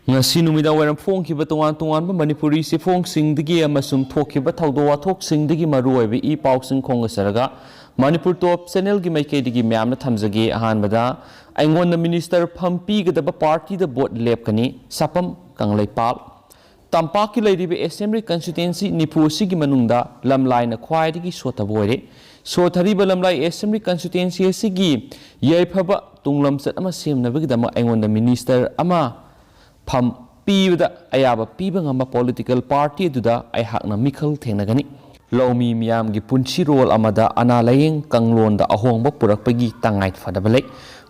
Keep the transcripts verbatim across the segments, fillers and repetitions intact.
ꯉꯁꯤ ꯅꯨꯃꯤꯗꯥꯡ ꯋꯥꯏꯔꯝ ꯐꯣꯡꯈꯤꯕ ꯇꯣꯉꯥꯟ ꯇꯣꯉꯥꯟꯕ ꯃꯅꯤꯄꯨꯔꯤ ꯆꯦꯐꯣꯡꯁꯤꯡꯗꯒꯤ ꯑꯃꯁꯨꯡ ꯊꯣꯛꯈꯤꯕ ꯊꯧꯗꯣꯛ ꯋꯥꯊꯣꯛꯁꯤꯡꯗꯒꯤ ꯃꯔꯨꯑꯣꯏꯕ ꯏ ꯄꯥꯎꯁꯤꯡ ꯈꯣꯝꯒꯠꯆꯔꯒ ꯃꯅꯤꯄꯨꯔ ꯇꯣꯞ ꯆꯦꯅꯦꯜꯒꯤ ꯃꯥꯏꯀꯩꯗꯒꯤ ꯃꯌꯥꯝꯅ ꯊꯝꯖꯒꯦ꯫ ꯑꯍꯥꯟꯕꯗ, ꯑꯩꯉꯣꯟꯗ ꯃꯤꯅꯤꯁꯇꯔ ꯐꯝ ꯄꯤꯒꯗꯕ ꯄꯥꯔꯇꯤꯗ ꯚꯣꯠ ꯂꯦꯞꯀꯅꯤ, ꯁꯥꯄꯝ ꯀꯪꯂꯩꯄꯥꯜ꯫ ꯇꯝꯄꯥꯛꯀꯤ ꯂꯩꯔꯤꯕ ꯑꯦꯁꯦꯝꯕ꯭ꯂꯤ ꯀꯟꯁꯇꯤꯇ꯭ꯋꯦꯟꯁꯤ ꯅꯤꯐꯨ ꯑꯁꯤꯒꯤ ꯃꯅꯨꯡꯗ ꯂꯝꯂꯥꯏꯅ ꯈ꯭ꯋꯥꯏꯗꯒꯤ ꯁꯣꯠꯊꯕ ꯑꯣꯏꯔꯦ꯫ ꯁꯣꯠꯊꯔꯤꯕ ꯂꯝꯂꯥꯏ ꯑꯦꯁꯦꯝꯕ꯭ꯂꯤ ꯀꯟꯁꯇꯤꯇ꯭ꯋꯦꯟꯁꯤ ꯑꯁꯤꯒꯤ ꯌꯥꯏꯐꯕ ꯇꯨꯡꯂꯝꯆꯠ ꯑꯃ ꯁꯦꯝꯅꯕꯒꯤꯗꯃꯛ ꯑꯩꯉꯣꯟꯗ ꯃꯤꯅꯤꯁꯇꯔ ꯑꯃ ꯐꯝ ꯄꯤꯕꯗ ꯑꯌꯥꯕ ꯄꯤꯕ ꯉꯝꯕ ꯄꯣꯂꯤꯇꯤꯀꯦꯜ ꯄꯥꯔꯇꯤ ꯑꯗꯨꯗ ꯑꯩꯍꯥꯛꯅ ꯃꯤꯈꯜ ꯊꯦꯡꯅꯒꯅꯤ꯫ ꯂꯧꯃꯤ ꯃꯤꯌꯥꯝꯒꯤ ꯄꯨꯟꯁꯤꯔꯣꯜ ꯑꯃꯗ ꯑꯅꯥ ꯂꯥꯌꯦꯡ ꯀꯥꯡꯂꯣꯟꯗ ꯑꯍꯣꯡꯕ ꯄꯨꯔꯛꯄꯒꯤ ꯇꯉꯥꯏ ꯐꯗꯕ ꯂꯩ꯫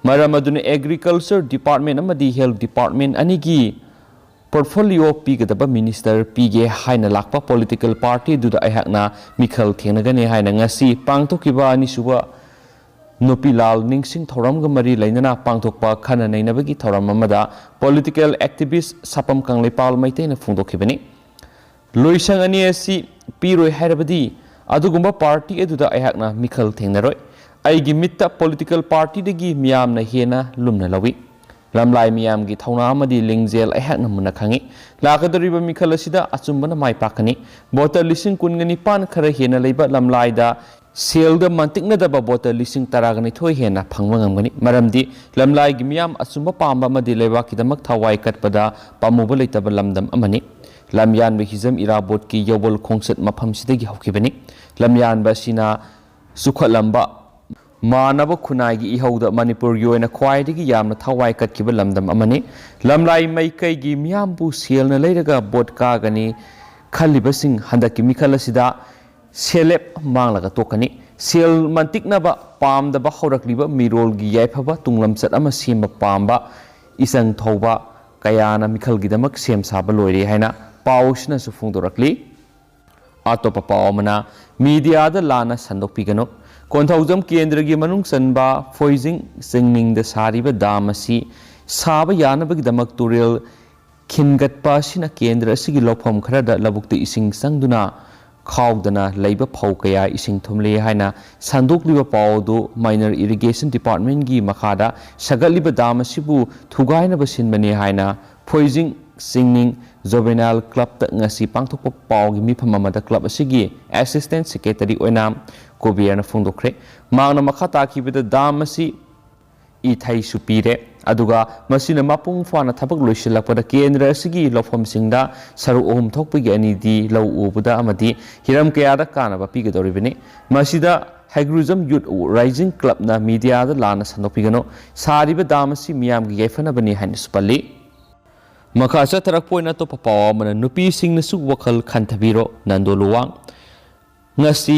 ꯃꯔꯝ ꯑꯗꯨꯅ ꯑꯦꯒ꯭ꯔꯤꯀꯜꯆꯔ ꯗꯤꯄꯥꯔꯠꯃꯦꯟ ꯑꯃꯗꯤ ꯍꯦꯜꯊ ꯗꯤꯄꯥꯔꯠꯃꯦꯟ ꯑꯅꯤꯒꯤ ꯄꯣꯔꯠꯐꯣꯂꯤꯑꯣ ꯄꯤꯒꯗꯕ ꯃꯤꯅꯤꯁꯇꯔ ꯄꯤꯒꯦ ꯍꯥꯏꯅ ꯂꯥꯛꯄ ꯄꯣꯂꯤꯇꯤꯀꯦꯜ ꯄꯥꯔꯇꯤ ꯑꯗꯨꯗ ꯑꯩꯍꯥꯛꯅ ꯃꯤꯈꯜ ꯊꯦꯡꯅꯒꯅꯤ ꯍꯥꯏꯅ ꯉꯁꯤ ꯄꯥꯡꯊꯣꯛꯈꯤꯕ ꯑꯅꯤꯁꯨꯕ ꯅꯨꯄꯤ ꯂꯥꯜ ꯅꯤꯡꯁꯤꯡ ꯊꯧꯔꯝꯒ ꯃꯔꯤ ꯂꯩꯅꯅ ꯄꯥꯡꯊꯣꯛꯄ ꯈꯟꯅ ꯅꯩꯅꯕꯒꯤ ꯊꯧꯔꯝ ꯑꯃꯗ ꯄꯣꯂꯤꯇꯤꯀꯦꯜ ꯑꯦꯛꯇꯤꯚꯤꯁ ꯁꯥꯄꯝ ꯀꯪꯂꯩꯄꯥꯜ ꯃꯩꯇꯩꯅ ꯐꯣꯡꯗꯣꯛꯈꯤꯕꯅꯤ꯫ ꯂꯣꯏꯁꯪ ꯑꯅꯤ ꯑꯁꯤ ꯄꯤꯔꯣꯏ ꯍꯥꯏꯔꯕꯗꯤ ꯑꯗꯨꯒꯨꯝꯕ ꯄꯥꯔꯇꯤ ꯑꯗꯨꯗ ꯑꯩꯍꯥꯛꯅ ꯃꯤꯈꯜ ꯊꯦꯡꯅꯔꯣꯏ꯫ ꯑꯩꯒꯤ ꯃꯤꯠꯇ ꯄꯣꯂꯤꯇꯤꯀꯦꯜ ꯄꯥꯔꯇꯤꯗꯒꯤ ꯃꯤꯌꯥꯝꯅ ꯍꯦꯟꯅ ꯂꯨꯝꯅ ꯂꯧꯏ꯫ ꯂꯝꯂꯥꯏ ꯃꯤꯌꯥꯝꯒꯤ ꯊꯧꯅꯥ ꯑꯃꯗꯤ ꯂꯤꯡꯖꯦꯜ ꯑꯩꯍꯥꯛꯅ ꯃꯨꯟꯅ ꯈꯪꯏ꯫ ꯂꯥꯛꯀꯗꯧꯔꯤꯕ ꯃꯤꯈꯜ ꯑꯁꯤꯗ ꯑꯆꯨꯝꯕꯅ ꯃꯥꯏ ꯄꯥꯛꯀꯅꯤ꯫ ꯚꯣꯇꯔ ꯂꯤꯁꯤꯡ ꯀꯨꯟꯒ ꯅꯤꯄꯥꯟ ꯈꯔ ꯍꯦꯟꯅ ꯂꯩꯕ ꯂꯝꯂꯥꯏꯗ ꯁꯦꯜꯗ ꯃꯟꯇꯤꯛꯅꯗꯕ ꯚꯣꯇꯔ ꯂꯤꯁꯤꯡ ꯇꯔꯥꯒ ꯅꯤꯊꯣꯏ ꯍꯦꯟꯅ ꯐꯪꯕ ꯉꯝꯒꯅꯤ꯫ ꯃꯔꯝꯗꯤ ꯂꯝꯂꯥꯏꯒꯤ ꯃꯤꯌꯥꯝ ꯑꯆꯨꯝꯕ ꯄꯥꯝꯕ ꯑꯃꯗꯤ ꯂꯩꯕꯥꯛꯀꯤꯗꯃꯛ ꯊꯋꯥꯏ ꯀꯠꯄꯗ ꯄꯥꯝꯃꯨꯕ ꯂꯩꯇꯕ ꯂꯝꯗꯝ ꯑꯃꯅꯤ꯫ ꯂꯝꯌꯥꯟꯕ ꯍꯤꯖꯝ ꯏꯔꯥꯕꯣꯠꯀꯤ ꯌꯧꯕꯜ ꯈꯣꯡꯆꯠ ꯃꯐꯝꯁꯤꯗꯒꯤ ꯍꯧꯈꯤꯕꯅꯤ꯫ ꯂꯝꯌꯥꯟꯕ ꯑꯁꯤꯅ ꯆꯨꯈꯠꯂꯝꯕ ꯃꯥꯟꯅꯕ ꯈꯨꯟꯅꯥꯏꯒꯤ ꯏꯍꯧꯗ ꯃꯅꯤꯄꯨꯔꯒꯤ ꯑꯣꯏꯅ ꯈ꯭ꯋꯥꯏꯗꯒꯤ ꯌꯥꯝꯅ ꯊꯋꯥꯏ ꯀꯠꯈꯤꯕ ꯂꯝꯗꯝ ꯑꯃꯅꯤ꯫ ꯂꯝꯂꯥꯏ ꯃꯥꯏꯀꯩꯒꯤ ꯃꯤꯌꯥꯝꯕꯨ ꯁꯦꯜꯅ ꯂꯩꯔꯒ ꯚꯣꯠ ꯀꯥꯒꯅꯤ ꯈꯜꯂꯤꯕꯁꯤꯡ ꯍꯟꯗꯛꯀꯤ ꯃꯤꯈꯜ ꯑꯁꯤꯗ ꯁꯦꯜꯂꯦꯞ ꯃꯥꯡꯂꯒ ꯇꯣꯛꯀꯅꯤ꯫ ꯁꯦꯜ ꯃꯟꯇꯤꯛꯅꯕ ꯄꯥꯝꯗꯕ ꯍꯧꯔꯛꯂꯤꯕ ꯃꯤꯔꯣꯜꯒꯤ ꯌꯥꯏꯐꯕ ꯇꯨꯡꯂꯝꯆꯠ ꯑꯃ ꯁꯦꯝꯕ ꯄꯥꯝꯕ ꯏꯆꯪ ꯊꯧꯕ ꯀꯌꯥꯅ ꯃꯤꯈꯜꯒꯤꯗꯃꯛ ꯁꯦꯝ ꯁꯥꯕ ꯂꯣꯏꯔꯦ ꯍꯥꯏꯅ ꯄꯥꯎ ꯑꯁꯤꯅꯁꯨ ꯐꯣꯡꯗꯣꯔꯛꯂꯤ꯫ ꯑꯇꯣꯞꯄ ꯄꯥꯎ ꯑꯃꯅ, ꯃꯤꯗꯤꯌꯥꯗ ꯂꯥꯟꯅ ꯁꯟꯗꯣꯛꯄꯤꯒꯅꯨ꯫ ꯀꯣꯟꯊꯧꯖꯝ ꯀꯦꯟꯗ꯭ꯔꯒꯤ ꯃꯅꯨꯡ ꯆꯟꯕ ꯐꯣꯏꯖꯤꯡ ꯆꯤꯡꯅꯤꯡꯗ ꯁꯥꯔꯤꯕ ꯗꯥꯝ ꯑꯁꯤ ꯁꯥꯕ ꯌꯥꯅꯕꯒꯤꯗꯃꯛ ꯇꯨꯔꯦꯜ ꯈꯤꯟꯒꯠꯄ ꯑꯁꯤꯅ ꯀꯦꯟꯗ꯭ꯔ ꯑꯁꯤꯒꯤ ꯂꯧꯐꯝ ꯈꯔꯗ ꯂꯧꯕꯨꯛꯇ ꯏꯁꯤꯡ ꯆꯪꯗꯨꯅ ꯈꯥꯎꯗꯅ ꯂꯩꯕ ꯐꯧ ꯀꯌꯥ ꯏꯁꯤꯡ ꯊꯨꯝꯂꯦ ꯍꯥꯏꯅ ꯁꯟꯗꯣꯛꯂꯤꯕ ꯄꯥꯎ ꯑꯗꯨ ꯃꯥꯏꯅꯔ ꯏꯔꯤꯒꯦꯁꯟ ꯗꯤꯄꯥꯔꯠꯃꯦꯟꯒꯤ ꯃꯈꯥꯗ ꯁꯥꯒꯠꯂꯤꯕ ꯗꯥꯝ ꯑꯁꯤꯕꯨ ꯊꯨꯒꯥꯏꯅꯕ ꯁꯤꯟꯕꯅꯤ ꯍꯥꯏꯅ ꯈꯣꯏꯖꯤꯡ ꯆꯤꯡꯅꯤꯡ ꯖꯣꯕꯦꯅꯥꯏꯜ ꯀ꯭ꯂꯕꯇ ꯉꯁꯤ ꯄꯥꯡꯊꯣꯛꯄ ꯄꯥꯎꯒꯤ ꯃꯤꯐꯝ ꯑꯃꯗ ꯀ꯭ꯂꯕ ꯑꯁꯤꯒꯤ ꯑꯦꯁꯤꯁꯇꯦꯟ ꯁꯦꯀ꯭ꯔꯦꯇꯔꯤ ꯑꯣꯏꯅ ꯀꯨꯕꯦꯔꯅ ꯐꯣꯡꯗꯣꯛꯈ꯭ꯔꯦ꯫ ꯃꯍꯥꯛꯅ ꯃꯈꯥ ꯇꯥꯈꯤꯕꯗ ꯗꯥꯝ ꯑꯁꯤ ꯏꯊꯩꯁꯨ ꯄꯤꯔꯦ, ꯑꯗꯨꯒ ꯃꯁꯤꯅ ꯃꯄꯨꯡ ꯐꯥꯅ ꯊꯕꯛ ꯂꯣꯏꯁꯤꯜꯂꯛꯄꯗ ꯀꯦꯟꯗ꯭ꯔ ꯑꯁꯤꯒꯤ ꯂꯧꯐꯝꯁꯤꯡꯗ ꯁꯔꯨꯛ ꯑꯍꯨꯝ ꯊꯣꯛꯄꯒꯤ ꯑꯅꯤꯗꯤ ꯂꯧ ꯎꯕꯗ ꯑꯃꯗꯤ ꯍꯤꯔꯝ ꯀꯌꯥꯗ ꯀꯥꯟꯅꯕ ꯄꯤꯒꯗꯧꯔꯤꯕꯅꯤ꯫ ꯃꯁꯤꯗ ꯍꯩꯒ꯭ꯔꯨꯖꯝ ꯌꯨꯠ ꯔꯥꯏꯖꯤꯡ ꯀ꯭ꯂꯕꯅ ꯃꯤꯗꯤꯌꯥꯗ ꯂꯥꯟꯅ ꯁꯟꯗꯣꯛꯄꯤꯒꯅꯨ꯫ ꯁꯥꯔꯤꯕ ꯗꯥꯝ ꯑꯁꯤ ꯃꯤꯌꯥꯝꯒꯤ ꯌꯥꯏꯐꯅꯕꯅꯤ ꯍꯥꯏꯅꯁꯨ ꯄꯜꯂꯤ꯫ ꯃꯈꯥ ꯆꯠꯊꯔꯛꯄ ꯑꯣꯏꯅ ꯑꯇꯣꯞꯄ ꯄꯥꯎ ꯑꯃꯅ, ꯅꯨꯄꯤꯁꯤꯡꯅꯁꯨ ꯋꯥꯈꯜ ꯈꯟꯊꯕꯤꯔꯣ, ꯅꯟꯗꯣ ꯂꯨꯋꯥꯡ꯫ ꯉꯁꯤ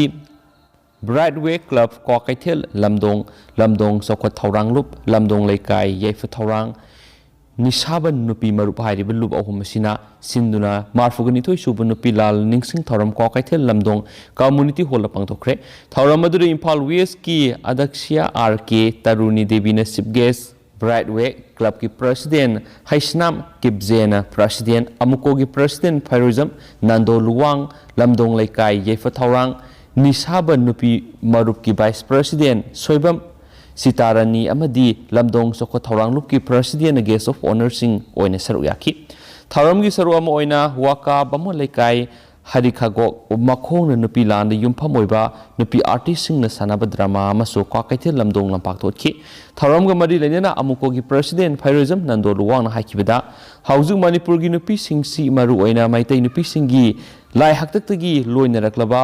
ꯕ꯭ꯔꯥꯏꯠ ꯋꯦ ꯀ꯭ꯂꯕ ꯀ꯭ꯋꯥꯀꯩꯊꯦꯜ ꯂꯝꯗꯣꯡ, ꯂꯝꯗꯣꯡ ꯆꯥꯎꯈꯠ ꯊꯧꯔꯥꯡ ꯂꯨꯞ, ꯂꯝꯗꯣꯡ ꯂꯩꯀꯥꯏ ꯌꯥꯏꯐ ꯊꯧꯔꯥꯡ, ꯅꯤꯁꯥꯕꯟ ꯅꯨꯄꯤ ꯃꯔꯨꯞ ꯍꯥꯏꯔꯤꯕ ꯂꯨꯞ ꯑꯍꯨꯝ ꯑꯁꯤꯅ ꯁꯤꯟꯗꯨꯅ ꯃꯔꯐꯨꯒ ꯅꯤꯊꯣꯏ ꯁꯨꯕ ꯅꯨꯄꯤ ꯂꯥꯜ ꯅꯤꯡꯁꯤꯡ ꯊꯧꯔꯝ ꯀ꯭ꯋꯥꯀꯩꯊꯦꯜ ꯂꯝꯗꯣꯡ ꯀꯝꯃꯨꯅꯤꯇꯤ ꯍꯣꯜꯗ ꯄꯥꯡꯊꯣꯛꯈ꯭ꯔꯦ꯫ ꯊꯧꯔꯝ ꯑꯗꯨꯗ ꯏꯝꯐꯥꯜ ꯋꯦꯁꯀꯤ ꯑꯗꯛꯁꯤꯌꯥ ꯑꯥꯔ ꯀꯦ, ꯇꯔꯨꯅꯤ ꯗꯦꯕꯤꯅ ꯆꯤꯐ ꯒꯦꯁ, ꯕ꯭ꯔꯥꯏꯠ ꯋꯦ ꯀ꯭ꯂꯕꯀꯤ president Heisnam ꯀꯤꯞꯖꯦꯅ president, ꯑꯃꯨꯀꯣꯒꯤ president ꯐꯩꯔꯣꯏꯖꯝ Nando Luwang, ꯂꯝꯗꯣꯡ ꯂꯩꯀꯥꯏ ꯌꯥꯏꯐ ꯊꯧꯔꯥꯡ, ꯅꯤꯁꯥꯕ ꯅꯨꯄꯤ ꯃꯔꯨꯞꯀꯤ ꯚꯥꯏꯁ ꯄ꯭ꯔꯁꯤꯗꯦꯟ ꯁꯣꯏꯕꯝ ꯁꯤꯇꯥꯔꯥꯅꯤ ꯑꯃꯗꯤ ꯂꯝꯗꯣꯡ ꯆꯥꯎꯈꯠ ꯊꯧꯔꯥꯡ ꯂꯨꯞꯀꯤ ꯄ꯭ꯔꯁꯤꯗꯦꯟꯅ ꯒꯦꯁ ꯑꯣꯐ ꯑꯣꯅꯔꯁꯤꯡ ꯑꯣꯏꯅ ꯁꯔꯨꯛ ꯌꯥꯈꯤ꯫ ꯊꯧꯔꯝꯒꯤ ꯁꯔꯨꯛ ꯑꯃ ꯑꯣꯏꯅ ꯋꯥꯀꯥ ꯕꯥꯃꯣꯟ ꯂꯩꯀꯥꯏ ꯍꯔꯤꯈꯥꯒꯣꯛ ꯃꯈꯣꯡꯅ ꯅꯨꯄꯤ ꯂꯥꯟꯗ ꯌꯨꯝꯐꯝ ꯑꯣꯏꯕ ꯅꯨꯄꯤ ꯑꯥꯔꯇꯤꯁꯁꯤꯡꯅ ꯁꯥꯟꯅꯕ ꯗ꯭ꯔꯃꯥ ꯑꯃꯁꯨ ꯀ꯭ꯋꯥꯀꯩꯊꯦꯜ ꯂꯝꯗꯣꯡ ꯂꯝꯄꯥꯛꯇ ꯎꯠꯈꯤ꯫ ꯊꯧꯔꯝꯒ ꯃꯔꯤ ꯂꯩꯅꯅ ꯑꯃꯨꯀꯣꯒꯤ ꯄ꯭ꯔꯁꯤꯗꯦꯟ ꯐꯩꯔꯣꯏꯖꯝ ꯅꯟꯗꯣ ꯂꯨꯋꯥꯡꯅ ꯍꯥꯏꯈꯤꯕꯗ, ꯍꯧꯖꯤꯛ ꯃꯅꯤꯄꯨꯔꯒꯤ ꯅꯨꯄꯤꯁꯤꯡꯁꯤ, ꯃꯔꯨꯑꯣꯏꯅ ꯃꯩꯇꯩ ꯅꯨꯄꯤꯁꯤꯡꯒꯤ ꯂꯥꯏ ꯍꯥꯛꯇꯛꯇꯒꯤ ꯂꯣꯏꯅꯔꯛꯂꯕ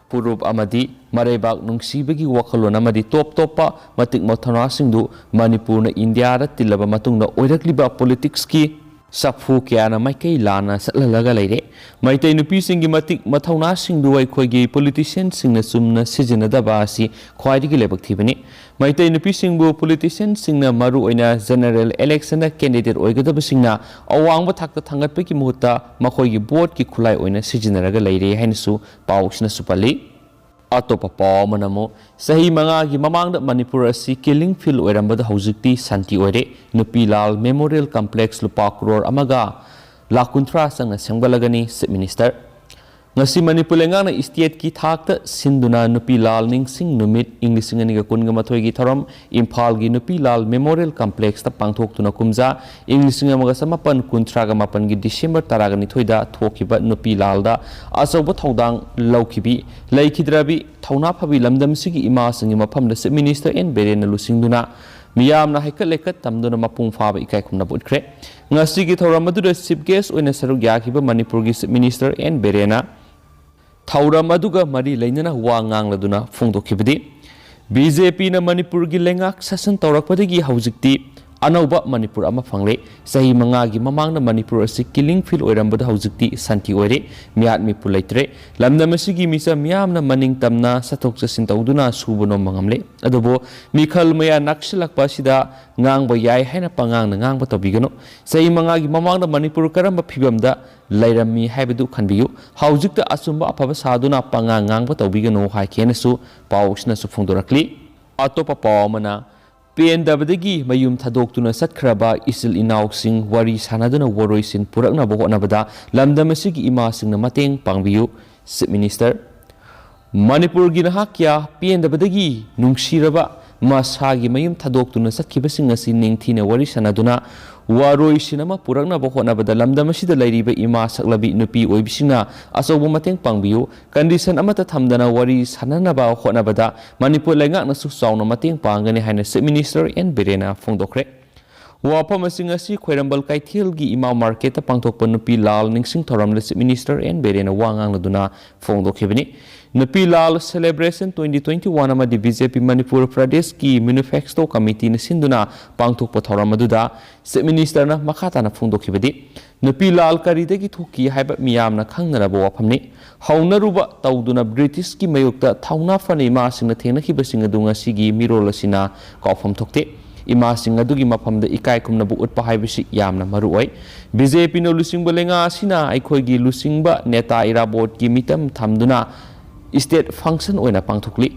ꯐꯨꯔꯨꯞ ꯑꯃꯗꯤ ꯃꯔꯩꯕꯥꯛ ꯅꯨꯡꯁꯤꯕꯒꯤ ꯋꯥꯈꯜꯂꯣꯟ ꯑꯃꯗꯤ ꯇꯣꯞ ꯇꯣꯞꯄ ꯃꯇꯤꯛ ꯃꯊꯧꯅꯥꯁꯤꯡꯗꯨ ꯃꯅꯤꯄꯨꯔꯅ ꯏꯟꯗꯤꯌꯥꯗ ꯇꯤꯜꯂꯕ ꯃꯇꯨꯡꯗ ꯑꯣꯏꯔꯛꯂꯤꯕ ꯄꯣꯂꯤꯇꯤꯛꯁꯀꯤ ꯆꯐꯨ ꯀꯌꯥꯅ ꯃꯥꯏꯀꯩ ꯂꯥꯟꯅ ꯆꯠꯍꯜꯂꯒ ꯂꯩꯔꯦ꯫ ꯃꯩꯇꯩ ꯅꯨꯄꯤꯁꯤꯡꯒꯤ ꯃꯇꯤꯛ ꯃꯊꯧꯅꯥꯁꯤꯡꯗꯨ ꯑꯩꯈꯣꯏꯒꯤ ꯄꯣꯂꯤꯇꯤꯁꯤꯌꯟꯁꯤꯡꯅ ꯆꯨꯝꯅ ꯁꯤꯖꯤꯟꯅꯗꯕ ꯑꯁꯤ ꯈ꯭ꯋꯥꯏꯗꯒꯤ ꯂꯥꯏꯕꯛ ꯊꯤꯕꯅꯤ꯫ ꯃꯩꯇꯩ ꯅꯨꯄꯤꯁꯤꯡꯕꯨ ꯄꯣꯂꯤꯇꯤꯁꯤꯌꯟꯁꯤꯡꯅ ꯃꯔꯨꯑꯣꯏꯅ ꯖꯦꯅꯔꯦꯜ ꯏꯂꯦꯛꯁꯟꯗ ꯀꯦꯟꯗꯤꯗꯦꯠ ꯑꯣꯏꯒꯗꯕꯁꯤꯡꯅ ꯑꯋꯥꯡꯕ ꯊꯥꯛꯇ ꯊꯥꯡꯒꯠꯄꯒꯤ ꯃꯍꯨꯠꯇ ꯃꯈꯣꯏꯒꯤ ꯚꯣꯠꯀꯤ ꯈꯨꯠꯂꯥꯏ ꯑꯣꯏꯅ ꯁꯤꯖꯤꯟꯅꯔꯒ ꯂꯩꯔꯦ ꯍꯥꯏꯅꯁꯨ ꯄꯥꯎꯁꯤꯅꯁꯨ ꯄꯜꯂꯤ꯫ ꯑꯇꯣꯞꯄ ꯄꯥꯎ ꯑꯃꯅ ꯑꯃꯨꯛ, ꯆꯍꯤ ꯃꯉꯥꯒꯤ ꯃꯃꯥꯡꯗ ꯃꯅꯤꯄꯨꯔ ꯑꯁꯤ ꯀꯤꯂꯤꯡ ꯐꯤꯜ ꯑꯣꯏꯔꯝꯕꯗ ꯍꯧꯖꯤꯛꯇꯤ ꯁꯥꯟꯇꯤ ꯑꯣꯏꯔꯦ꯫ ꯅꯨꯄꯤ ꯂꯥꯜ ꯃꯦꯃꯣꯔꯤꯌꯦꯜ ꯀꯝꯄ꯭ꯂꯦꯛꯁ ꯂꯨꯄꯥ ꯀ꯭ꯔꯣꯔ ꯑꯃꯒ ꯂꯥꯈ ꯀꯨꯟꯊ꯭ꯔꯥ ꯆꯪꯅ ꯁꯦꯝꯒꯠꯂꯒꯅꯤ, ꯆꯤꯐ ꯃꯤꯅꯤꯁꯇꯔ꯫ ꯉꯁꯤ ꯃꯅꯤꯄꯨꯔ ꯂꯩꯉꯥꯛꯅ stateꯀꯤ ꯊꯥꯛꯇ ꯁꯤꯟꯗꯨꯅ ꯅꯨꯄꯤ ꯂꯥꯜ ꯅꯤꯡꯁꯤꯡ ꯅꯨꯃꯤꯠ ꯏꯪ ꯂꯤꯁꯤꯡ ꯑꯅꯤꯒ ꯀꯨꯟꯒ ꯃꯥꯊꯣꯏꯒꯤ ꯊꯧꯔꯝ ꯏꯝꯐꯥꯜꯒꯤ ꯅꯨꯄꯤ ꯂꯥꯜ Memorial Complexꯇ ꯄꯥꯡꯊꯣꯛꯇꯨꯅ ꯀꯨꯝꯖꯥ ꯏꯪ ꯂꯤꯁꯤꯡ ꯑꯃꯒ ꯆꯃꯥꯄꯟ ꯀꯨꯟꯊ꯭ꯔꯥꯒ ꯃꯥꯄꯟꯒꯤ December ꯇꯔꯥꯒ ꯅꯤꯊꯣꯏꯗ ꯊꯣꯛꯈꯤꯕ ꯅꯨꯄꯤ ꯂꯥꯜꯗ ꯑꯆꯧꯕ ꯊꯧꯗꯥꯡ ꯂꯧꯈꯤꯕꯤ, ꯂꯩꯈꯤꯗ꯭ꯔꯕꯤ ꯊꯧꯅꯥ ꯐꯕꯤ ꯂꯝꯗꯝꯁꯤꯒꯤ ꯏꯃꯥꯁꯤꯡꯒꯤ ꯃꯐꯝꯗ Chief Minister ꯑꯦꯟ ꯕꯤꯔꯦꯟꯅ ꯂꯨꯆꯤꯡꯗꯨꯅ ꯃꯤꯌꯥꯝꯅ ꯍꯩꯀꯠ ꯂꯩꯀꯠ ꯇꯝꯗꯨꯅ ꯃꯄꯨꯡ ꯐꯥꯕ ꯏꯀꯥꯏ ꯈꯨꯝꯅꯕ ꯎꯠꯈ꯭ꯔꯦ꯫ ꯉꯁꯤꯒꯤ ꯊꯧꯔꯝ ꯑꯗꯨꯗ Chief Guest ꯑꯣꯏꯅ ꯁꯔꯨꯛ ꯌꯥꯈꯤꯕ ꯃꯅꯤꯄꯨꯔꯒꯤ Chief Minister ꯑꯦꯟ ꯕꯤꯔꯦꯟꯅ ꯊꯧꯔꯝ ꯑꯗꯨꯒ ꯃꯔꯤ ꯂꯩꯅꯅ ꯋꯥ ꯉꯥꯡꯂꯗꯨꯅ ꯐꯣꯡꯗꯣꯛꯈꯤꯕꯗꯤ, ꯕꯤ ꯖꯦ ꯄꯤꯅ ꯃꯅꯤꯄꯨꯔꯒꯤ ꯂꯩꯉꯥꯛ ꯁꯥꯁꯟ ꯇꯧꯔꯛꯄꯗꯒꯤ ꯍꯧꯖꯤꯛꯇꯤ ꯑꯅꯧꯕ ꯃꯅꯤꯄꯨꯔ ꯑꯃ ꯐꯪꯂꯦ꯫ ꯆꯍꯤ ꯃꯉꯥꯒꯤ ꯃꯃꯥꯡꯗ ꯃꯅꯤꯄꯨꯔ ꯑꯁꯤ killing field ꯑꯣꯏꯔꯝꯕꯗ ꯍꯧꯖꯤꯛꯇꯤ ꯁꯥꯟꯇꯤ ꯑꯣꯏꯔꯦ, ꯃꯤꯍꯥꯠ ꯃꯤꯄꯨ ꯂꯩꯇ꯭ꯔꯦ꯫ ꯂꯝꯗꯝ ꯑꯁꯤꯒꯤ ꯃꯤꯆꯝ ꯃꯤꯌꯥꯝꯅ ꯃꯅꯤꯡ ꯇꯝꯅ ꯆꯠꯊꯣꯛ ꯆꯠꯁꯤꯟ ꯇꯧꯗꯨꯅ ꯁꯨꯕ ꯅꯣꯝꯕ ꯉꯝꯂꯦ꯫ ꯑꯗꯨꯕꯨ ꯃꯤꯈꯜ ꯃꯌꯥ ꯅꯛꯁꯤꯜꯂꯛꯄ ꯑꯁꯤꯗ ꯉꯥꯡꯕ ꯌꯥꯏ ꯍꯥꯏꯅ ꯄꯉꯥꯡꯗ ꯉꯥꯡꯕ ꯇꯧꯕꯤꯒꯅꯨ꯫ ꯆꯍꯤ ꯃꯉꯥꯒꯤ ꯃꯃꯥꯡꯗ ꯃꯅꯤꯄꯨꯔ ꯀꯔꯝꯕ ꯐꯤꯕꯝꯗ ꯂꯩꯔꯝꯃꯤ ꯍꯥꯏꯕꯗꯨ ꯈꯟꯕꯤꯌꯨ꯫ ꯍꯧꯖꯤꯛꯇ ꯑꯆꯨꯝꯕ ꯑꯐꯕ ꯁꯥꯗꯨꯅ ꯄꯉꯥꯡ ꯉꯥꯡꯕ ꯇꯧꯕꯤꯒꯅꯨ ꯍꯥꯏꯈꯤ ꯍꯥꯏꯅꯁꯨ ꯄꯥꯎ ꯑꯁꯤꯅꯁꯨ ꯐꯣꯡꯗꯣꯔꯛꯂꯤ꯫ ꯑꯇꯣꯞꯄ ꯄꯥꯎ ꯑꯃꯅ, ꯄꯦꯟꯗꯕꯗꯒꯤ ꯃꯌꯨꯝ ꯊꯥꯗꯣꯛꯇꯨꯅ ꯆꯠꯈ꯭ꯔꯕ ꯏꯆꯤꯜ ꯏꯅꯥꯎꯁꯤꯡ ꯋꯥꯔꯤ ꯁꯥꯟꯅꯗꯨꯅ ꯋꯥꯔꯣꯏꯁꯤꯟ ꯄꯨꯔꯛꯅꯕ ꯍꯣꯠꯅꯕꯗ ꯂꯝꯗꯝ ꯑꯁꯤꯒꯤ ꯏꯃꯥꯁꯤꯡꯅ ꯃꯇꯦꯡ ꯄꯥꯡꯕꯤꯌꯨ꯫ Chief Minister, ꯃꯅꯤꯄꯨꯔꯒꯤ ꯅꯍꯥ ꯀꯌꯥ ꯄꯦꯟꯗꯕꯗꯒꯤ ꯅꯨꯡꯁꯤꯔꯕ ꯃꯁꯥꯒꯤ ꯃꯌꯨꯝ ꯊꯥꯗꯣꯛꯇꯨꯅ ꯆꯠꯈꯤꯕꯁꯤꯡ ꯑꯁꯤ ꯅꯤꯡꯊꯤꯅ ꯋꯥꯔꯤ ꯁꯥꯟꯅꯗꯨꯅ ꯋꯥꯔꯣꯏꯁꯤꯟ ꯑꯃ ꯄꯨꯔꯛꯅꯕ ꯍꯣꯠꯅꯕꯗ ꯂꯝꯗꯝ ꯑꯁꯤꯗ ꯂꯩꯔꯤꯕ ꯏꯃꯥ ꯁꯛꯂꯕꯤ ꯅꯨꯄꯤ ꯑꯣꯏꯕꯤꯁꯤꯡꯅ ꯑꯆꯧꯕ ꯃꯇꯦꯡ ꯄꯥꯡꯕꯤꯌꯨ꯫ Condition ꯑꯃꯠꯇ ꯊꯝꯗꯅ ꯋꯥꯔꯤ ꯁꯥꯟꯅꯅꯕ ꯍꯣꯠꯅꯕꯗ ꯃꯅꯤꯄꯨꯔ ꯂꯩꯉꯥꯛꯅꯁꯨ ꯆꯥꯎꯅ ꯃꯇꯦꯡ ꯄꯥꯡꯒꯅꯤ ꯍꯥꯏꯅ Chief Minister ꯑꯦꯟ ꯕꯤꯔꯦꯟꯅ ꯐꯣꯡꯗꯣꯛꯈ꯭ꯔꯦ꯫ ꯋꯥꯐꯝ ꯑꯁꯤꯡ ꯑꯁꯤ ꯈ꯭ꯋꯥꯏꯔꯝꯕꯟ ꯀꯩꯊꯦꯜꯒꯤ ꯏꯃꯥ ꯃꯥꯔꯀꯦꯠꯇ ꯄꯥꯡꯊꯣꯛꯄ ꯅꯨꯄꯤ ꯂꯥꯜ ꯅꯤꯡꯁꯤꯡ ꯊꯧꯔꯝꯗ Chief Minister ꯑꯦꯟ ꯕꯤꯔꯦꯟꯅ ꯋꯥ ꯉꯥꯡꯂꯗꯨꯅ ꯐꯣꯡꯗꯣꯛꯈꯤꯕꯅꯤ꯫ ꯅꯨꯄꯤ ꯂꯥꯜ celebration twenty twenty-one ꯑꯃꯗꯤ ꯕꯤ ꯖꯦ ꯄꯤ ꯃꯅꯤꯄꯨꯔ ꯄ꯭ꯔꯗꯦꯁꯀꯤ manifesto committeeꯅ ꯁꯤꯟꯗꯨꯅ ꯄꯥꯡꯊꯣꯛꯄ ꯊꯧꯔꯝ ꯑꯗꯨꯗ Chief Ministerꯅ ꯃꯈꯥ ꯇꯥꯅ ꯐꯣꯡꯗꯣꯛꯈꯤꯕꯗꯤ, ꯅꯨꯄꯤ ꯂꯥꯜ ꯀꯔꯤꯗꯒꯤ ꯊꯣꯛꯈꯤ ꯍꯥꯏꯕ ꯃꯤꯌꯥꯝꯅ ꯈꯪꯅꯔꯕ ꯋꯥꯐꯝꯅꯤ꯫ ꯍꯧꯅꯔꯨꯕ ꯇꯧꯗꯨꯅ ꯕ꯭ꯔꯤꯇꯤꯁꯀꯤ ꯃꯥꯌꯣꯛꯇ ꯊꯧꯅꯥ ꯐꯅ ꯏꯃꯥꯁꯤꯡꯅ ꯊꯦꯡꯅꯈꯤꯕꯁꯤꯡ ꯑꯗꯨ ꯉꯁꯤꯒꯤ ꯃꯤꯔꯣꯜ ꯑꯁꯤꯅ ꯀꯥꯎꯐꯝ ꯊꯣꯛꯇꯦ꯫ ꯏꯃꯥꯁꯤꯡ ꯑꯗꯨꯒꯤ ꯃꯐꯝꯗ ꯏꯀꯥꯏ ꯈꯨꯝꯅꯕ ꯎꯠꯄ ꯍꯥꯏꯕꯁꯤ ꯌꯥꯝꯅ ꯃꯔꯨ ꯑꯣꯏ꯫ ꯕꯤ ꯖꯦ ꯄꯤꯅ ꯂꯨꯆꯤꯡꯕ ꯂꯩꯉꯥꯛ ꯑꯁꯤꯅ ꯑꯩꯈꯣꯏꯒꯤ ꯂꯨꯆꯤꯡꯕ ꯅꯦꯇꯥ ꯏꯔꯥꯕꯣꯠꯀꯤ ꯃꯤꯇꯝ ꯊꯝꯗꯨꯅ state function ꯑꯣꯏꯅ ꯄꯥꯡꯊꯣꯛꯂꯤ꯫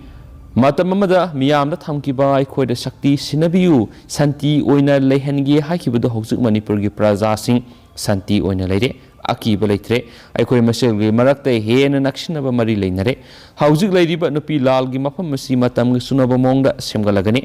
ꯃꯇꯝ ꯑꯃꯗ ꯃꯤꯌꯥꯝꯗ ꯊꯝꯈꯤꯕ "ꯑꯩꯈꯣꯏꯗ ꯁꯛꯇꯤ ꯁꯤꯟꯅꯕꯤꯌꯨ, ꯁꯥꯟꯇꯤ ꯑꯣꯏꯅ ꯂꯩꯍꯟꯒꯦ" ꯍꯥꯏꯈꯤꯕꯗꯨ ꯍꯧꯖꯤꯛ ꯃꯅꯤꯄꯨꯔꯒꯤ ꯄ꯭ꯔꯖꯥꯁꯤꯡ ꯁꯥꯟꯇꯤ ꯑꯣꯏꯅ ꯂꯩꯔꯦ꯫ ꯑꯀꯤꯕ ꯂꯩꯇ꯭ꯔꯦ꯫ ꯑꯩꯈꯣꯏ ꯃꯁꯦꯜꯒꯤ ꯃꯔꯛꯇ ꯍꯦꯟꯅ ꯅꯛꯁꯤꯟꯅꯕ ꯃꯔꯤ ꯂꯩꯅꯔꯦ꯫ ꯍꯧꯖꯤꯛ ꯂꯩꯔꯤꯕ ꯅꯨꯄꯤ ꯂꯥꯜꯒꯤ ꯃꯐꯝ ꯑꯁꯤ ꯃꯇꯝꯒ ꯆꯨꯅꯕ ꯃꯑꯣꯡꯗ ꯁꯦꯝꯒꯠꯂꯒꯅꯤ꯫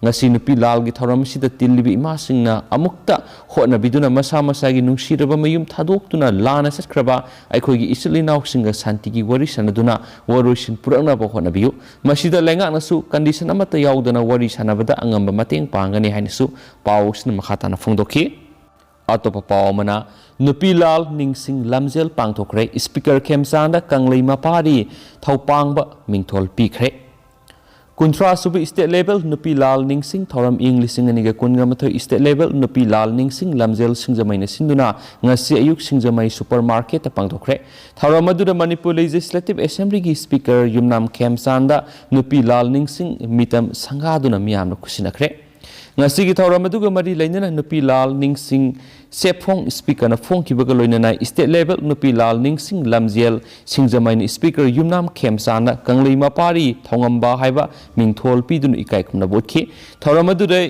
ꯉꯁꯤ ꯅꯨꯄꯤ ꯂꯥꯜꯒꯤ ꯊꯧꯔꯝ ꯑꯁꯤꯗ ꯇꯤꯜꯂꯤꯕ ꯏꯃꯥꯁꯤꯡꯅ ꯑꯃꯨꯛꯇ ꯍꯣꯠꯅꯕꯤꯗꯨꯅ ꯃꯁꯥ ꯃꯁꯥꯒꯤ ꯅꯨꯡꯁꯤꯔꯕ ꯃꯌꯨꯝ ꯊꯥꯗꯣꯛꯇꯨꯅ ꯂꯥꯟꯅ ꯆꯠꯈ꯭ꯔꯕ ꯑꯩꯈꯣꯏꯒꯤ ꯏꯆꯤꯜ ꯏꯅꯥꯎꯁꯤꯡꯒ ꯁꯥꯟꯇꯤꯒꯤ ꯋꯥꯔꯤ ꯁꯥꯟꯅꯗꯨꯅ ꯋꯥꯔꯣꯏꯁꯤꯟ ꯄꯨꯔꯛꯅꯕ ꯍꯣꯠꯅꯕꯤꯌꯨ꯫ ꯃꯁꯤꯗ ꯂꯩꯉꯥꯛꯅꯁꯨ condition ꯑꯃꯠꯇ ꯌꯥꯎꯗꯅ ꯋꯥꯔꯤ ꯁꯥꯟꯅꯕꯗ ꯑꯉꯝꯕ ꯃꯇꯦꯡ ꯄꯥꯡꯒꯅꯤ ꯍꯥꯏꯅꯁꯨ ꯄꯥꯎ ꯑꯁꯤꯅ ꯃꯈꯥ ꯇꯥꯅ ꯐꯣꯡꯗꯣꯛꯈꯤ꯫ ꯑꯇꯣꯞꯄ ꯄꯥꯎ ꯑꯃꯅ, ꯅꯨꯄꯤ ꯂꯥꯜ ꯅꯤꯡꯁꯤꯡ ꯂꯝꯖꯦꯜ ꯄꯥꯡꯊꯣꯛꯈ꯭ꯔꯦ꯫ Speaker ꯈꯦꯝꯆꯥꯟꯗ ꯀꯪꯂꯩ ꯃꯄꯥꯔꯤ ꯊꯧꯄꯥꯡꯕ ꯃꯤꯡꯊꯣꯜ ꯄꯤꯈ꯭ꯔꯦ꯫ ꯀꯨꯟꯊ꯭ꯔꯥ ꯁꯨꯕ state level ꯅꯨꯄꯤ ꯂꯥꯜ ꯅꯤꯡꯁꯤꯡ ꯊꯧꯔꯝ ꯏꯪ ꯂꯤꯁꯤꯡ ꯑꯅꯤꯒ ꯀꯨꯟꯒ ꯃꯥꯊꯣꯏ state level ꯅꯨꯄꯤ ꯂꯥꯜ ꯅꯤꯡꯁꯤꯡ ꯂꯝꯖꯦꯜ ꯁꯤꯡꯖꯃꯩꯅ ꯁꯤꯟꯗꯨꯅ ꯉꯁꯤ ꯑꯌꯨꯛ ꯁꯤꯡꯖꯃꯩ super market ꯇ ꯄꯥꯡꯊꯣꯛꯈ꯭ꯔꯦ꯫ ꯊꯧꯔꯝ ꯑꯗꯨꯗ ꯃꯅꯤꯄꯨꯔ Legislative Assembly ꯒꯤ Speaker ꯌꯨꯝꯅꯥꯝ ꯈꯦꯝꯆꯥꯟꯗ ꯅꯨꯄꯤ ꯂꯥꯜ ꯅꯤꯡꯁꯤꯡ ꯃꯤꯇꯝ ꯁꯪꯒꯥꯗꯨꯅ ꯃꯤꯌꯥꯝꯅ ꯈꯨꯠꯁꯤꯟꯅꯈ꯭ꯔꯦ꯫ ꯉꯁꯤꯒꯤ ꯊꯧꯔꯝ ꯑꯗꯨꯒ ꯃꯔꯤ ꯂꯩꯅꯅ ꯅꯨꯄꯤ ꯂꯥꯜ ꯅꯤꯡꯁꯤꯡ ꯁꯦꯞꯐꯣꯡ Speaker ꯅ ꯐꯣꯡꯈꯤꯕꯒ ꯂꯣꯏꯅꯅ state level ꯅꯨꯄꯤ ꯂꯥꯜ ꯅꯤꯡꯁꯤꯡ ꯂꯝꯖꯦꯜ ꯁꯤꯡꯖꯃꯩꯅ Speaker ꯌꯨꯝꯅꯥꯝ ꯈꯦꯝꯆꯥꯟꯗ ꯀꯪꯂꯩ ꯃꯄꯥꯔꯤ ꯊꯧꯉꯝꯕ ꯍꯥꯏꯕ ꯃꯤꯡꯊꯣꯜ ꯄꯤꯗꯨꯅ ꯏꯀꯥꯏ ꯈꯨꯝꯅꯕ ꯎꯠꯈꯤ꯫ ꯊꯧꯔꯝ ꯑꯗꯨꯗ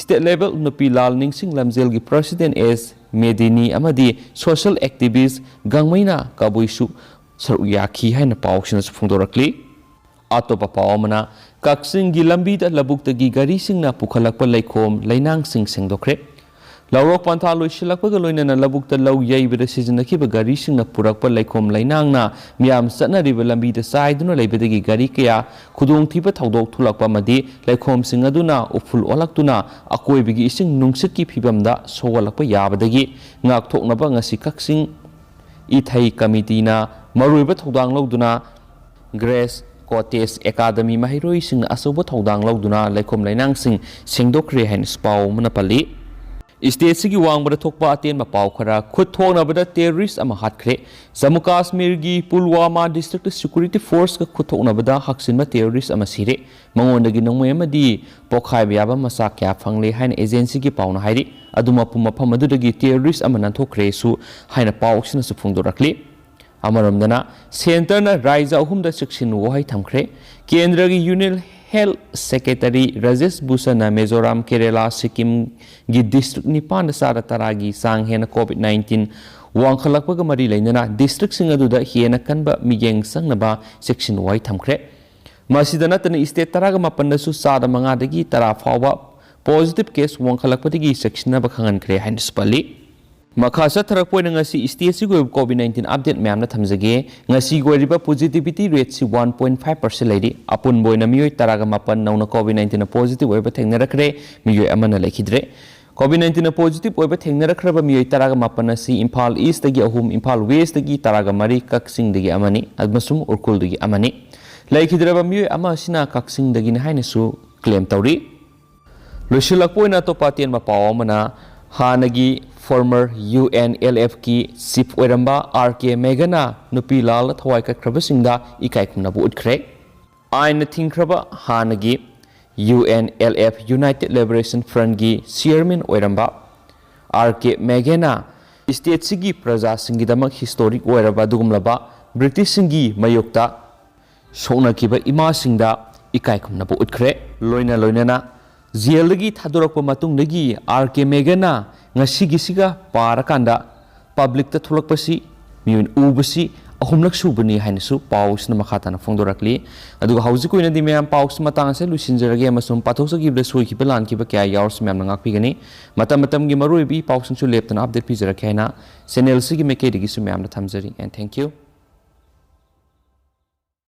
state level ꯅꯨꯄꯤ ꯂꯥꯜ ꯅꯤꯡꯁꯤꯡ ꯂꯝꯖꯦꯜꯒꯤ President ꯑꯦꯁ ꯃꯦꯗꯤꯅꯤ ꯑꯃꯗꯤ social activist ꯒꯥꯡꯃꯩꯅꯥ ꯀꯕꯨꯏꯁꯨ ꯁꯔꯨꯛ ꯌꯥꯈꯤ ꯍꯥꯏꯅ ꯄꯥꯎꯁꯤꯡꯅꯁꯨ ꯐꯣꯡꯗꯣꯔꯛꯂꯤ꯫ ꯑꯇꯣꯞꯄ ꯄꯥꯎ ꯑꯃꯅ, ꯀꯛꯆꯤꯡꯒꯤ ꯂꯝꯕꯤꯗ ꯂꯧꯕꯨꯛꯇꯒꯤ ꯒꯥꯔꯤꯁꯤꯡꯅ ꯄꯨꯈꯠꯂꯛꯄ ꯂꯩꯈꯣꯝ ꯂꯩꯅꯥꯡꯁꯤꯡ ꯁꯦꯡꯗꯣꯛꯈ꯭ꯔꯦ꯫ ꯂꯧꯔꯣꯛ ꯄꯟꯊꯥ ꯂꯣꯏꯁꯤꯜꯂꯛꯄꯒ ꯂꯣꯏꯅꯅ ꯂꯧꯕꯨꯛꯇ ꯂꯧ ꯌꯩꯕꯗ ꯁꯤꯖꯤꯟꯅꯈꯤꯕ ꯒꯥꯔꯤꯁꯤꯡꯅ ꯄꯨꯔꯛꯄ ꯂꯩꯈꯣꯝ ꯂꯩꯅꯥꯡꯅ ꯃꯤꯌꯥꯝ ꯆꯠꯅꯔꯤꯕ ꯂꯝꯕꯤꯗ ꯆꯥꯏꯗꯨꯅ ꯂꯩꯕꯗꯒꯤ ꯒꯥꯔꯤ ꯀꯌꯥ ꯈꯨꯗꯣꯡꯊꯤꯕ ꯊꯧꯗꯣꯛ ꯊꯣꯛꯂꯛꯄ ꯑꯃꯗꯤ ꯂꯩꯈꯣꯝꯁꯤꯡ ꯑꯗꯨꯅ ꯎꯐꯨꯜ ꯑꯣꯜꯂꯛꯇꯨꯅ ꯑꯀꯣꯏꯕꯒꯤ ꯏꯁꯤꯡ ꯅꯨꯡꯁꯤꯠꯀꯤ ꯐꯤꯕꯝꯗ ꯁꯣꯛꯍꯜꯂꯛꯄ ꯌꯥꯕꯗꯒꯤ ꯉꯥꯛꯊꯣꯛꯅꯕ ꯉꯁꯤ ꯀꯛꯆꯤꯡ ꯏꯊꯩ ꯀꯃꯤꯇꯤꯅ ꯃꯔꯨꯑꯣꯏꯕ ꯊꯧꯗꯥꯡ ꯂꯧꯗꯨꯅ Grace Cottage Academy ꯃꯍꯩꯔꯣꯏꯁꯤꯡꯅ ꯑꯆꯧꯕ ꯊꯧꯗꯥꯡ ꯂꯧꯗꯨꯅ ꯂꯩꯈꯣꯝ ꯂꯩꯅꯥꯡꯁꯤꯡ ꯁꯦꯡꯗꯣꯛꯈ꯭ꯔꯦ ꯍꯥꯏꯅꯁꯨ ꯄꯥꯎ ꯑꯃꯅ ꯄꯜꯂꯤ꯫ State ꯁꯤꯒꯤ ꯋꯥꯡꯃꯗ ꯊꯣꯛꯄ ꯑꯇꯦꯟꯕ ꯄꯥꯎ ꯈꯔ, ꯈꯨꯠ ꯊꯣꯛꯅꯕꯗ terrorist ꯑꯃ ꯍꯥꯠꯈ꯭ꯔꯦ꯫ ꯖꯝꯃꯨ ꯀꯥꯁꯃꯤꯔꯒꯤ ꯄꯨꯜꯋꯥꯃꯥ district security force ꯀ ꯈꯨꯠ ꯊꯣꯛꯅꯕꯗ ꯍꯛꯆꯤꯟꯕ terrorist ꯑꯃ ꯁꯤꯔꯦ꯫ ꯃꯉꯣꯟꯗꯒꯤ ꯅꯣꯡꯃꯩ ꯑꯃꯗꯤ ꯄꯣꯈꯥꯏꯕ ꯌꯥꯕ ꯃꯆꯥꯛ ꯀꯌꯥ ꯐꯪꯂꯦ ꯍꯥꯏꯅ agency ꯒꯤ ꯄꯥꯎꯅ ꯍꯥꯏꯔꯤ꯫ ꯑꯗꯨ ꯃꯐꯝ ꯃꯐꯝ ꯑꯗꯨꯗꯒꯤ terrorist ꯑꯃ ꯅꯥꯟꯊꯣꯛꯈ꯭ꯔꯦꯁꯨ ꯍꯥꯏꯅ ꯄꯥꯎ ꯑꯁꯤꯅꯁꯨ ꯐꯣꯡꯗꯣꯔꯛꯂꯤ꯫ ꯑꯃꯔꯣꯝꯗꯅ, Centre ꯅ ꯔꯥꯏꯖ ꯑꯍꯨꯝꯗ ꯆꯦꯛꯁꯤꯟ ꯋꯥꯍꯩ ꯊꯝꯈ꯭ꯔꯦ꯫ ꯀꯦꯟꯗ꯭ꯔꯒꯤ Union Health Secretary Rajesh ꯚꯨꯁꯟꯅ Mizoram, Kerala, ꯁꯤꯛꯀꯤꯝꯒꯤ district ꯅꯤꯄꯥꯟꯗ ꯆꯥꯗ ꯇꯔꯥꯒꯤ ꯆꯥꯡ ꯍꯦꯟꯅ COVID nineteen ꯋꯥꯡꯈꯠꯂꯛꯄꯒ ꯃꯔꯤ ꯂꯩꯅꯅ districtꯁꯤꯡ ꯑꯗꯨꯗ ꯍꯦꯟꯅ ꯀꯟꯕ ꯃꯤꯠꯌꯦꯡ ꯆꯪꯅꯕ ꯆꯦꯛꯁꯤꯟ ꯋꯥꯏ ꯊꯝꯈ꯭ꯔꯦ꯫ ꯃꯁꯤꯗ ꯅꯠꯇꯅ state ꯇꯔꯥꯒ ꯃꯥꯄꯟꯗꯁꯨ ꯆꯥꯗ ꯃꯉꯥꯗꯒꯤ ꯇꯔꯥ ꯐꯥꯎꯕ positive case ꯋꯥꯡꯈꯠꯂꯛꯄꯗꯒꯤ ꯆꯦꯛꯁꯤꯟꯅꯕ ꯈꯪꯍꯟꯈ꯭ꯔꯦ ꯍꯥꯏꯅꯁꯨ ꯄꯜꯂꯤ꯫ ꯃꯈꯥ ꯆꯠꯊꯔꯛꯄ ꯑꯣꯏꯅ ꯉꯁꯤ stateꯁꯤꯒꯤ ꯑꯣꯏꯕ COVID nineteen update ꯃꯌꯥꯝꯅ ꯊꯝꯖꯒꯦ꯫ ꯉꯁꯤꯒꯤ ꯑꯣꯏꯔꯤꯕ positivity rateꯁꯤ one point five percent ꯂꯩꯔꯤ꯫ ꯑꯄꯨꯟꯕ ꯑꯣꯏꯅ ꯃꯤꯑꯣꯏ ꯇꯔꯥꯒ ꯃꯥꯄꯟ ꯅꯧꯅ COVID nineteenꯅ positive ꯑꯣꯏꯕ ꯊꯦꯡꯅꯔꯛꯈ꯭ꯔꯦ, ꯃꯤꯑꯣꯏ ꯑꯃꯅ ꯂꯩꯈꯤꯗ꯭ꯔꯦ꯫ COVID nineteenꯅ positive ꯑꯣꯏꯕ ꯊꯦꯡꯅꯔꯛꯈ꯭ꯔꯕ ꯃꯤꯑꯣꯏ ꯇꯔꯥꯒ ꯃꯥꯄꯟ ꯑꯁꯤ ꯏꯝꯐꯥꯜ Eastꯇꯒꯤ ꯑꯍꯨꯝ, ꯏꯝꯐꯥꯜ Westꯇꯒꯤ ꯇꯔꯥꯒ ꯃꯔꯤ, ꯀꯛꯆꯤꯡꯗꯒꯤ ꯑꯃꯅꯤ ꯑꯃꯁꯨꯡ ꯎꯈ꯭ꯔꯨꯜꯗꯒꯤ ꯑꯃꯅꯤ꯫ ꯂꯩꯈꯤꯗ꯭ꯔꯕ ꯃꯤꯑꯣꯏ ꯑꯃ ꯑꯁꯤꯅ ꯀꯛꯆꯤꯡꯗꯒꯤꯅꯤ ꯍꯥꯏꯅꯁꯨ claim ꯇꯧꯔꯤ꯫ ꯂꯣꯏꯁꯤꯜꯂꯛꯄ ꯑꯣꯏꯅ ꯑꯇꯣꯞꯄ ꯑꯇꯦꯟꯕ ꯄꯥꯎ ꯑꯃꯅ, ꯍꯥꯟꯅꯒꯤ former UNLFꯀꯤ chief ꯑꯣꯏꯔꯝꯕ R K Meghana ꯅꯨꯄꯤ ꯂꯥꯜꯂ ꯊꯋꯥꯏ ꯀꯠꯈ꯭ꯔꯕꯁꯤꯡꯗ ꯏꯀꯥꯏ ꯈꯨꯝꯅꯕ ꯎꯠꯈ꯭ꯔꯦ꯫ ꯑꯥꯏꯟꯅ ꯊꯤꯡꯈ꯭ꯔꯕ ꯍꯥꯟꯅꯒꯤ UNLF, United Liberation Frontꯀꯤ chairman ꯑꯣꯏꯔꯝꯕ R K Meghana stateꯁꯤꯒꯤ ꯄ꯭ꯔꯖꯥꯁꯤꯡꯒꯤꯗꯃꯛ historic ꯑꯣꯏꯔꯕ ꯑꯗꯨꯒꯨꯝꯂꯕ Britishꯁꯤꯡꯒꯤ ꯃꯥꯌꯣꯛꯇ ꯁꯣꯛꯅꯈꯤꯕ ꯏꯃꯥꯁꯤꯡꯗ ꯏꯀꯥꯏ ꯈꯨꯝꯅꯕ ꯎꯠꯈ꯭ꯔꯦ꯫ ꯂꯣꯏꯅ ꯂꯣꯏꯅꯅ jailꯗꯒꯤ ꯊꯥꯗꯣꯔꯛꯄ ꯃꯇꯨꯡꯗꯒꯤ R K Meghana ꯉꯁꯤꯒꯤꯁꯤꯒ ꯄꯥꯔꯀꯥꯟꯗ publicꯇ ꯊꯣꯛꯂꯛꯄꯁꯤ, ꯃꯤꯑꯣꯏꯅ ꯎꯕꯁꯤ ꯑꯍꯨꯝꯂꯛ ꯁꯨꯕꯅꯤ ꯍꯥꯏꯅꯁꯨ ꯄꯥꯎꯁꯤꯅ ꯃꯈꯥ ꯇꯥꯅ ꯐꯣꯡꯗꯣꯔꯛꯂꯤ꯫ ꯑꯗꯨꯒ ꯍꯧꯖꯤꯛ ꯑꯣꯏꯅꯗꯤ ꯃꯌꯥꯝ, ꯄꯥꯎꯁꯤ ꯃꯇꯥꯡ ꯑꯁꯤꯗ ꯂꯣꯏꯁꯤꯟꯖꯔꯒꯦ ꯑꯃꯁꯨꯡ ꯄꯥꯊꯣꯛꯆꯈꯤꯕꯗ ꯁꯣꯏꯈꯤꯕ ꯂꯥꯟꯈꯤꯕ ꯀꯌꯥ ꯌꯥꯎꯔꯁꯨ ꯃꯌꯥꯝꯅ ꯉꯥꯛꯄꯤꯒꯅꯤ꯫ ꯃꯇꯝ ꯃꯇꯝꯒꯤ ꯃꯔꯨꯑꯣꯏꯕ ꯏ ꯄꯥꯎꯁꯤꯡꯁꯨ ꯂꯦꯞꯇꯅ update ꯄꯤꯖꯔꯛꯀꯦ ꯍꯥꯏꯅ channelꯁꯤꯒꯤ ꯃꯥꯏꯀꯩꯗꯒꯤꯁꯨ ꯃꯌꯥꯝꯗ ꯊꯝꯖꯔꯤ꯫ And thank you꯫